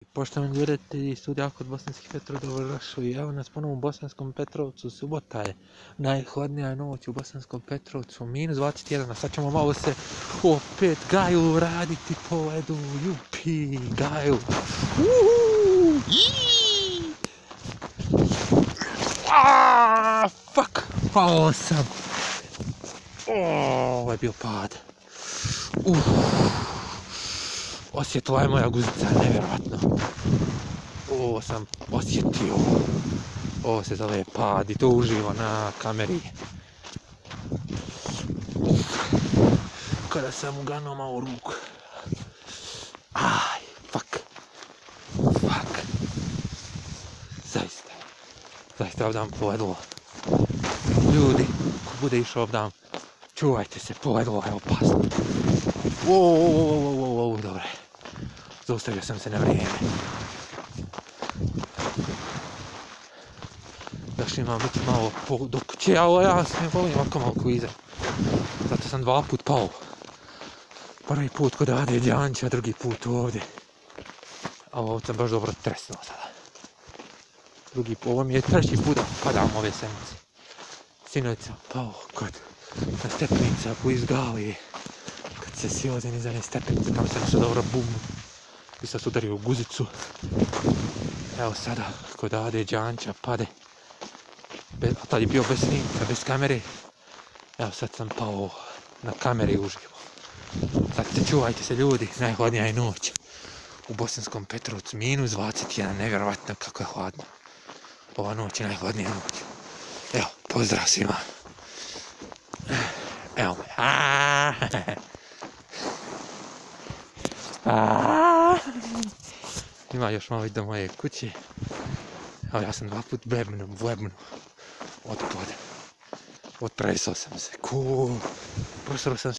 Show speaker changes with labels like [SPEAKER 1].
[SPEAKER 1] Poštovani gledatelji studija kod Bosanski Petrov, dobrodošli. Evo nas ponovo u Bosanskom Petrovcu, subota je najhladnija noć u Bosanskom Petrovcu, minus 21, a sad ćemo malo se opet gaju raditi po ledu, jupi, gaju. Fuck, pao sam. Ovo je bio pad. Osjetila je moja guzica, nevjerojatno. Ovo sam osjetio. Ovo se zove pad i to uživo na kameri. Kada sam uganuo malo ruku. Aj, fuck. Zaista ovdje povedlo. Ljudi, ko bude išao ovdje, čuvajte se, povedlo je opasno. Dobro. Zaustavio sam se na vrijeme. Još imam biti malo do kuće, ali ja se ne volim ovako malo klize. Zato sam 2 put pao. Prvi put kod Ade Đanća, drugi put ovdje. A ovo sam baš dobro tresnuo sada. Ovo mi je 3. put da padam ove sedmice. Sinoć sam pao na stepenica u Izgali. Kad se silaze niz one stepenice, tamo se nešto dobro bumnu. I sad udario u guzicu. Evo sada kod Ade Đanća pade. A tad je bio bez snimka, bez kamere. Evo sad sam pao na kameri uživo. Zato čuvajte se ljudi, najhladnija je noć. U Bosanskom Petrovcu minus 21, nevjerovatno kako je hladno. Ova noć je najhladnija noć. Evo, pozdrav svima. Evo me. Ima još malo do moje kuće. Evo, ja sam 2 put blebnu. Otpad. Otresao sam se. Prosrao sam